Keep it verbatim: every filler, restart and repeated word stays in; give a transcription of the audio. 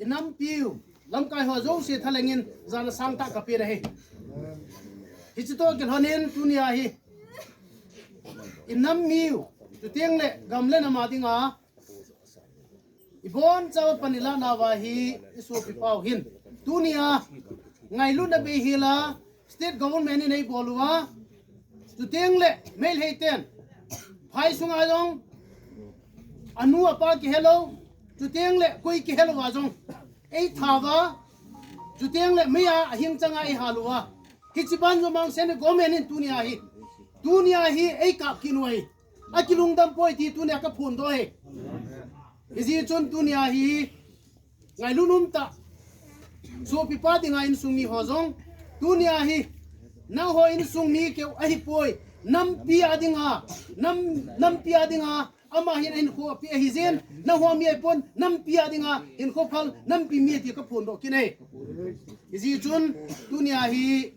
inampiu, lamkai ho jouse thalhengin jana sangtah kapen ahi. Hiche toh kilhonin tunia hi inammiu, chuteng le gam le nam a dinga ibonchauva pan ilah nauva hi isopipau hin tunia ngailutna beihela state government in eibol uva, chuteng le Meitei ten phai sunga jong anu apa kihelou, chuteng le koi kihelou a jong eitha uva, chuteng le meiya ahing changa eihal uva, hiche ban jong mang sen government in tunia hi, tunia hi eikap kit u ahi. Akilungdam poi ti tunia kaphondoh e. Hijeh chun tunia hi ngailut umtah sopipa dinga insung mi ho jong, tunia hi nangho insung mi keu ahipoi, nampi a dinga, nam, nampi a dinga ama hin ahinkho ape ahijeh in, nangho mi ahipon, nampi a dinga hinkho phal, nampi mi ti kaphondoh kit e. Hijeh chun tunia hi